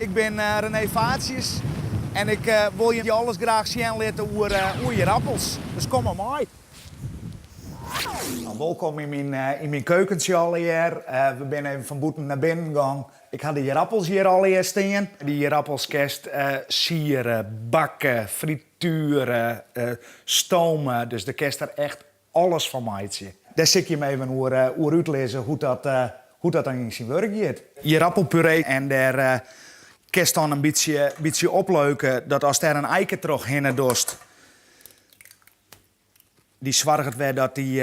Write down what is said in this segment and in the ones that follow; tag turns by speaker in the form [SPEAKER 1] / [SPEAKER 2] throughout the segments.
[SPEAKER 1] Ik bin René Vaartjes en ik wol je alles graach sjen litte oer oer ierappels. Dus kom mar mei. No, wolkom yn myn yn myn keukentsje allegear. We binne even fan bûten nei binnen gong. Ik ha de ierappels hjir allegear stean. Dy ierappels kinst siere, bakke, frituere, stome. Dus dêr kinst der echt alles fan meitsje. Dêr sil ik jim even oer oer útlizze hoe't dat hoe't dat dan yn syn wurk giet. Ierappelpuree en dêr kinst dan in bytsje bytsje opleuke dat ast dêr in eike trochhinne dochst, dy soarget wer dat dy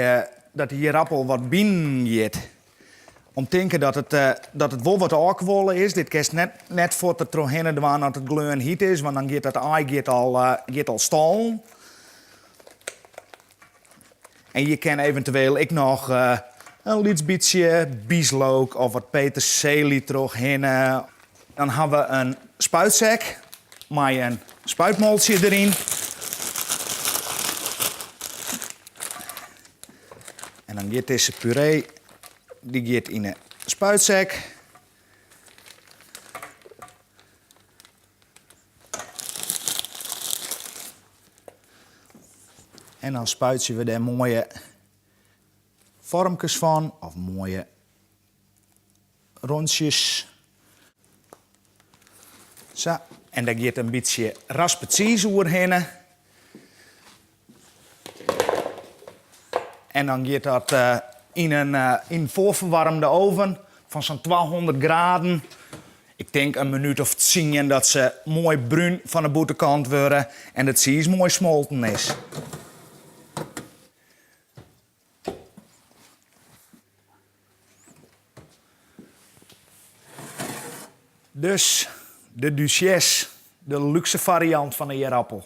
[SPEAKER 1] dat dy ierappel wat binen giet. Om tinke dat it dat it wol wat ôfkuolle is. Dit kinst net net fuort der trochhinne dwaan as it gleon hyt is, want dan giet dat aai giet al giet al stollen. En je kin eventueel ek noch in lyts bytsje bieslook of wat peterselie trochhinne. Dan ha we in spuitsek mei in spuitmoltsje deryn. En dan giet dizze puree dy giet yn 'e spuitsek. En dan spuitsje we dêr moaie foarmkes fan of moaie rûntsjes. Sa, en dêr giet in bytsje raspe tsiis oerhinne. En dan giet dat yn in yn foarferwaarmde oven fan sa'n 200 graden. Ik tink in minút of tsien dat se moai brún fan 'e bûtenkant wurde en de tsiis moai smolten is. Dus de duchesse, de lúkse fariant fan 'e ierappel.